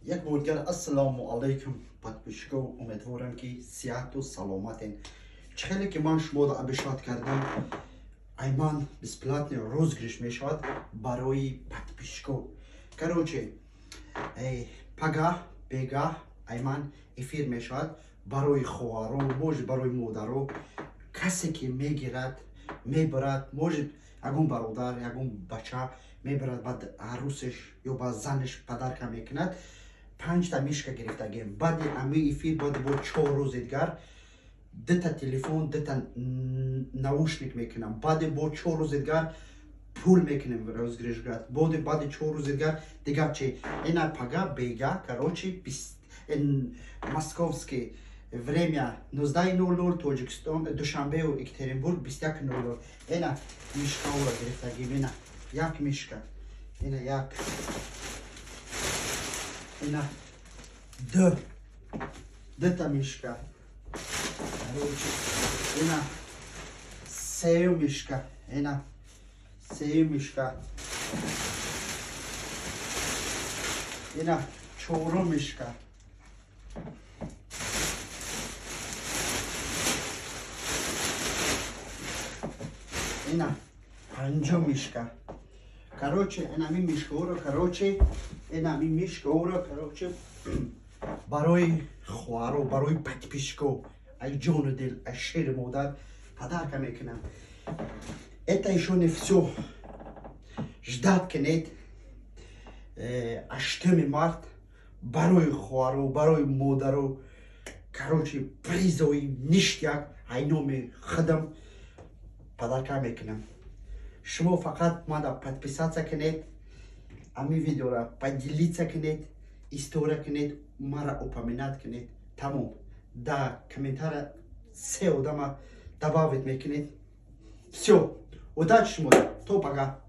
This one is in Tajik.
Як бор дигар ассалому алайкум, подписчико. Умедворам, ки сиҳату саломатен. Чӣ хеле ки ман шуморо обещать кардам, айман бесплатный розыгрыш мешавад барои подписчико. Короче, пагаҳ, бегаҳ айман эфир мешавад барои хоҳаро, может, барои модаро. Касе ки мегирад, мебарад, может, ягон бародар, ягон бача мебарад, баъд арӯсеш ё ба занеш подарка мекунад. Панҷта мишка гирифтагем. Баъди ами эфир, баъди бо 4 рӯзи дигар дита телефон, дита наушник мекунам. Баъди бо 4 рӯзи дигар пул мекунем розыгрыш. Боди баъди 4 рӯзи дигар дигар чи. Ина пага, бега, короче, московский время 19:00, Тоҷикистон, Душанбеу Екатеринбург 21:00. Ина мишкаро гирифтагим. Ина як мишка, ина як, ина ду, дута мишка, короче, ина сеюм мишка, ина сеюм мишка, ина чорум мишка, ина панҷум мишка. Короче, инами мишкаҳоро, короче, инами мишкаҳоро, короче, барои хоҳаро, барои подписчико ай ҷону дил, ай шери модар подарка мекунам. Это ещё не всё. Ждать кунед, 8 март барои хоҳаро, барои модаро, короче, призои ништяк ай номи худам подарка мекунам. Шумо фақат мада подписаться кунед, ами видеора поделиться кунед, история кунед, мара упоминать кунед, тамом. Да комментария се одама добавить мекунед. Всё, удачи шумо, то пага.